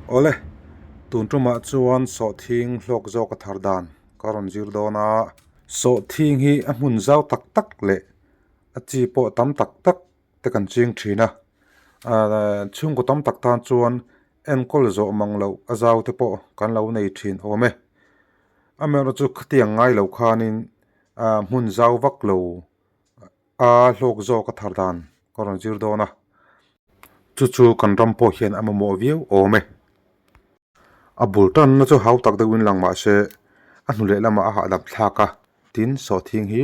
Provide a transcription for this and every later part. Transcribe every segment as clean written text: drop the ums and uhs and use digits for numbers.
Awle, tun tumah chuan sawhthing hlawk zawk a thar dan ka rawn zir dawn a. Sawhthing hi a hmun zau tak tak leh a chi pawh tam tak tak te kan ching thin a. Chhungkaw tam tak tan chuan enkawl zawh mang loh a zau te pawh kan lo nei thin awm e. Amaherawhchu chu khatiang ngai lo khanin hmun zau vak lo A hlawk zawk a thar dan ka rawn zir dawn a, chu chu kan ram pawh hian a mamawh viau awm e. A bul tanna chu hau tak deuhin lang mah se a hnu leh lamah a hahdam thlak a, tin sawhthing hi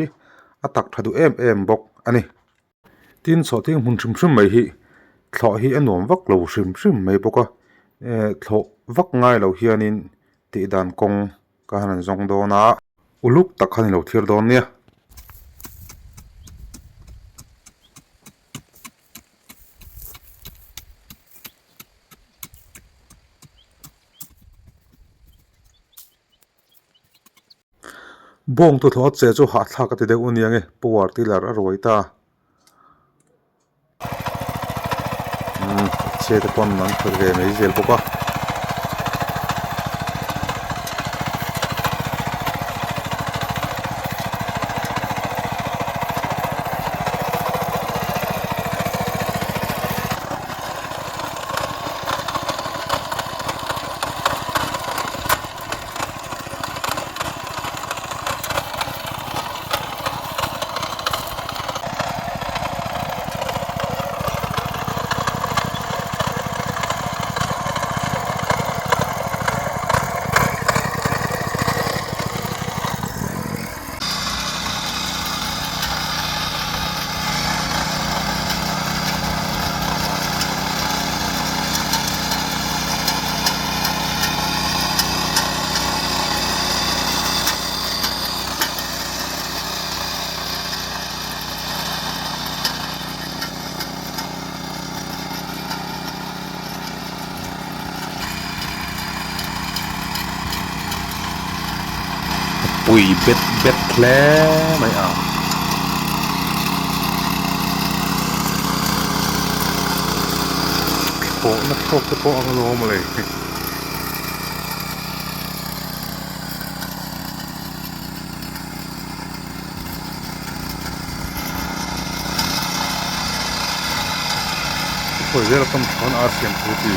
a tak tha duh em em bawk a ni. Tin sawhthing hmun hrim hrim mai hi thlawh hi a nuam vak lo hrim hrim mai bawk a, thlawh vak ngai lo hianin tih dan kawng Ka han an zawng dawn a. Uluk tak khan i lo thlir dawn nia. Bawng tuthlawh a che chu hahthlak a ti deuh ania nge power tiller a ruai ta. Umm chhe te pawn an khalh ve mai zel bawk a. Pui bet bet hle mai a. Thlawhna thlawk te pawh ang alawm mawle. Khawi vel a tam chuan a siam thu ti.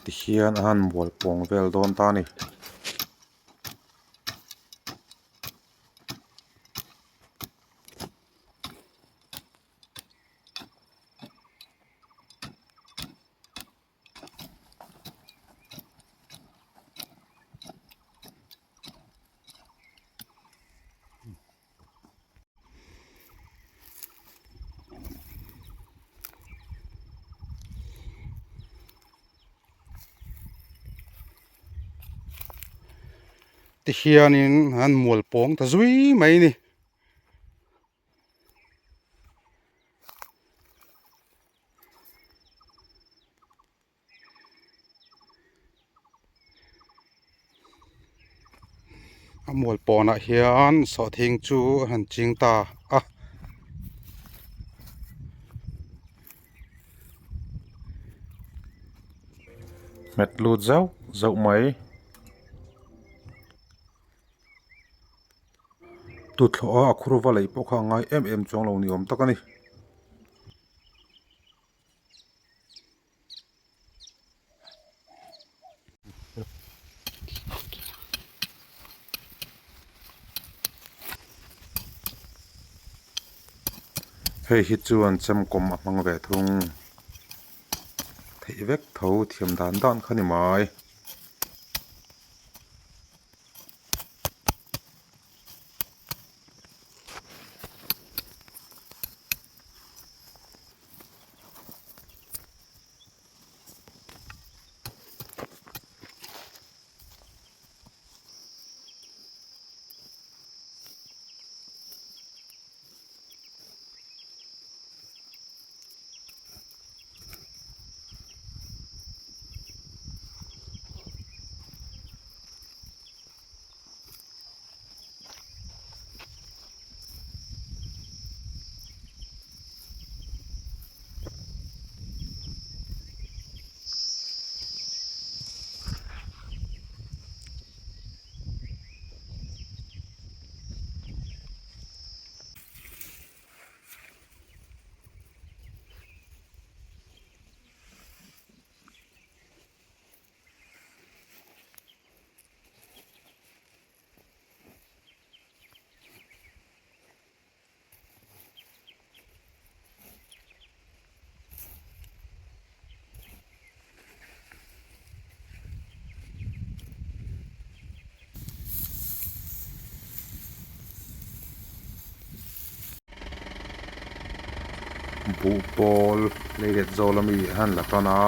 Tihian a han mual pawng vel dawn ta a ni. Tihianin an mual pawng ta zui mai a ni. A mual pawnah hian sawhthing chu a han ching ta a. Hmet lut zauh zauh mai. Tuthlawh a a khur va lei pawh kha a ngai em em chuang lo ni awm tak a ni. Hei hi chuan chemkawm a hmang ve thung theih vek tho thiam dan dan kha ni mai. Buhpawl leilet zawl ami a han la tan a.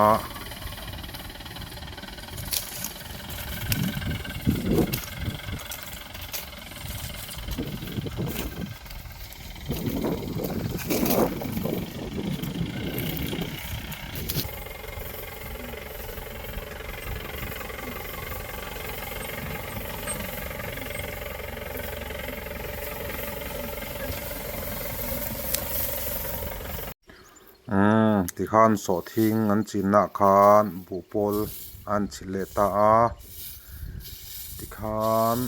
Umm tikhan sawhthing an chinna ah khan buhpawl a han chhilh leh ta a tikhan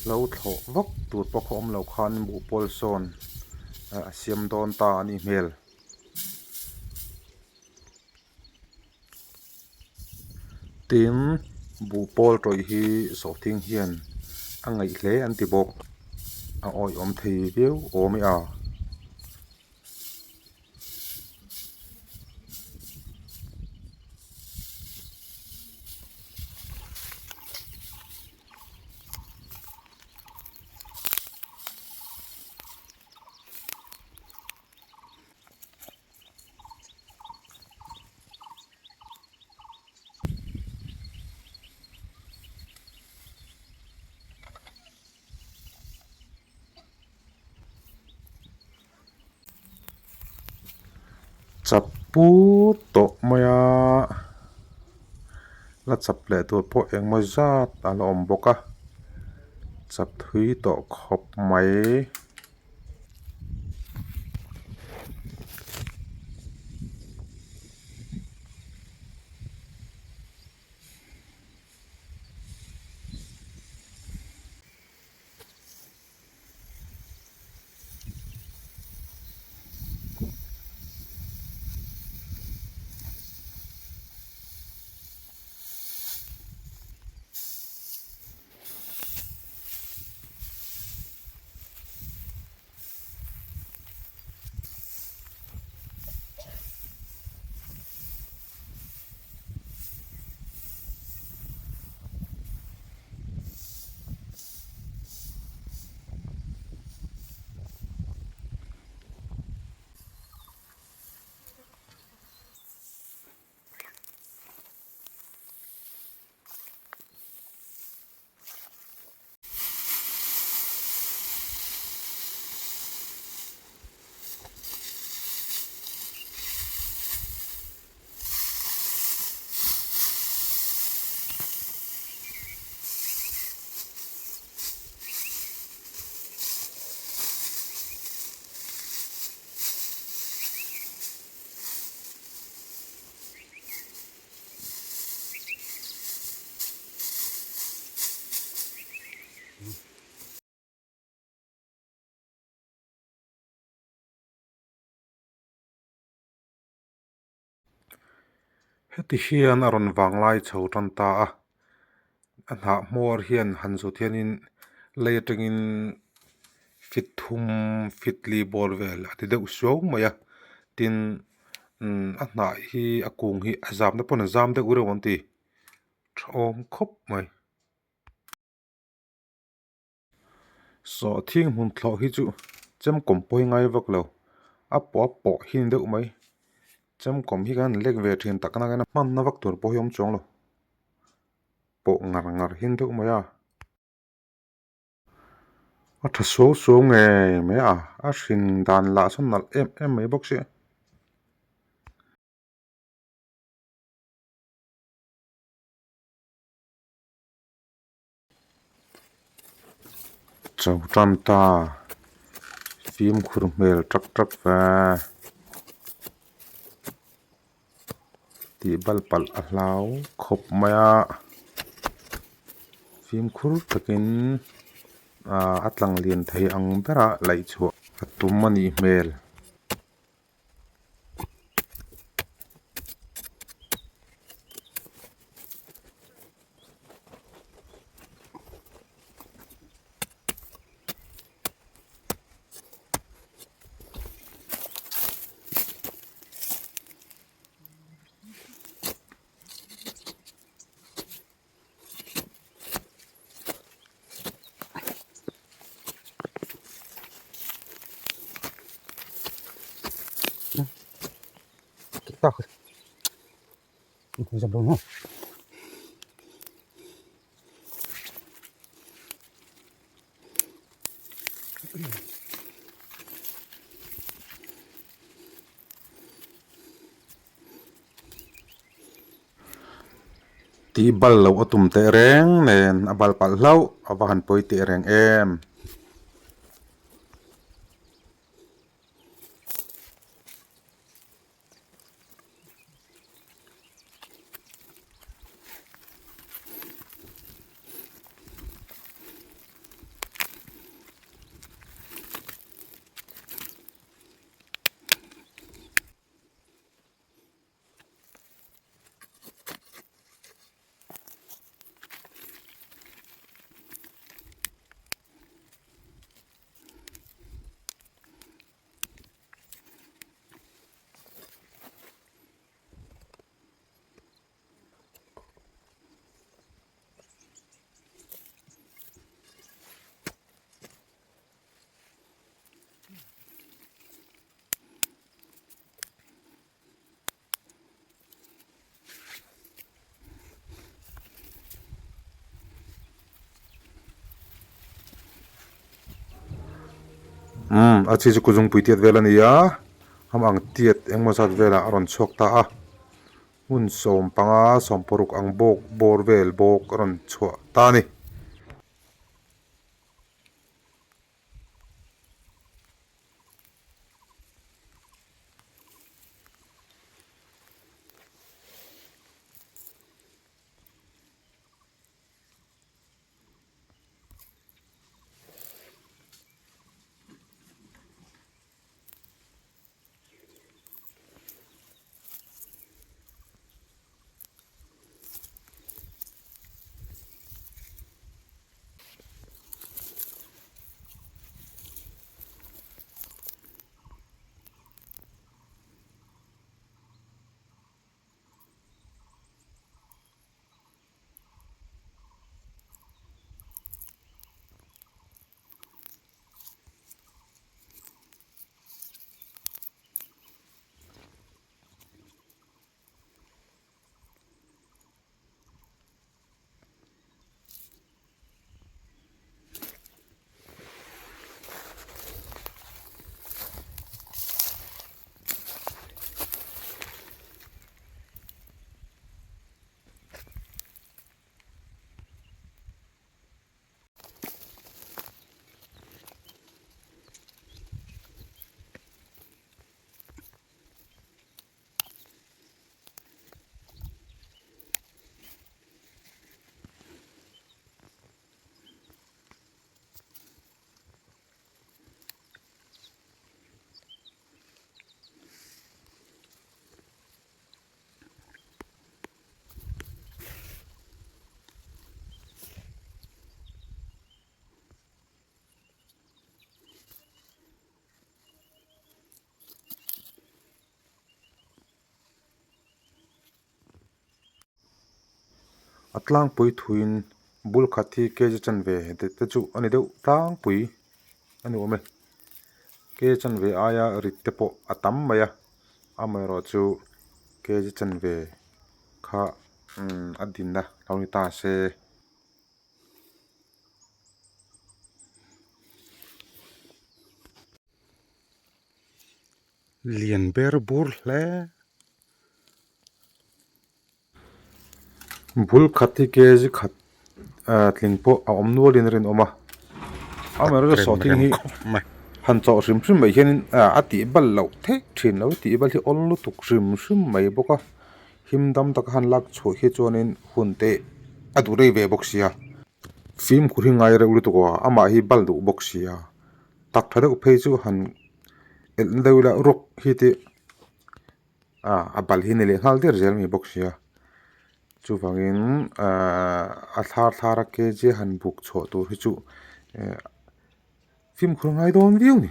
lo thlawh vak tur pawh kha awm lo khan buhpawl sawn a siam dawn ta a nih hmel. Tin, buhpawl tawih hi sawhthing hian a ngaih hle an ti bawk. A awihawm thei viau awm e a. Chap put tawh mai a, la chap leh tur pawh engmaw zat a la awm bawk a, chap thui tawh khawp mai. Heti hian a rawn vang lai chho tan ta a, a hnah hmawr hian han zut hianin lei atangin fit thum fit li bawr vel a ti deuh suau mai a, tin a hnah hi a kung hi a zamna pawn a zam deuh reuh an ti thawm khawp mai. Sawhthing hmun thlawh hi chu chemkawm pawh hi ngai vak lo a pawh a pawh hi ni deuh mai chemkawm hi kan han lek ve thin tak nang in a hmanna vak tur pawh hi a awm chuang lo pawh ngar ngar hi ni deuh mai a. A tha suau suau ngei mai a a hrin dan lah sawn nalh em em mai bawk si. Cho tan ta fimkhur hmel tap tap ve tih bal palh a hlau khawp mai a fimkhur takin ah a tlang lian thei ang bera laih chhuah a tum a nih hmel. tak zam lo maw. Tih bal loh a tum teh reng nen a bal palh hlauh a va han pawi teh reng em. Umm a chi chu kuzungpui tiat vel a ni a am ang tiat engemaw zat velah a rawn chhuak ta a hmun 15 16 ang bawk bawr vel bawk a rawn chhuah ta a ni. A tlangpui thuin bul khat hi kg chanve te chu a ni deuh tlangpui a ni awm e kg chanve aia rit te pawh a tam mai a amaherawh chu kg chanve kha a dinna lo ni ta se. Lian ber bur hle. Bul khat hi kg khat tling pawh a awm nualin a rinawm a. Amaherawhchu sawhthing hi han chawh hrim hrim mai hianin a tih bal loh theih thin lo tih bal hi awl lutuk hrim hrim mai bawk a. Him dam taka han lak chhuah hi chuanin hun te a duh rei ve bawk sia. Fimkhur hi ngai reuh lutuk a, amah hi bal duh bawk sia. Tak tha deuh phei chu han elh na deuh ila rawk hi tih ah a bal hi ni leh nghal der zel mai bawk sia chuvangin ahh a thlar thlar a kg han buk chhuah tur hi chu eh fimkhur ngai dawn viau a ni.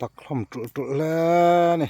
Tak hlawm tulh tulh hle a ni.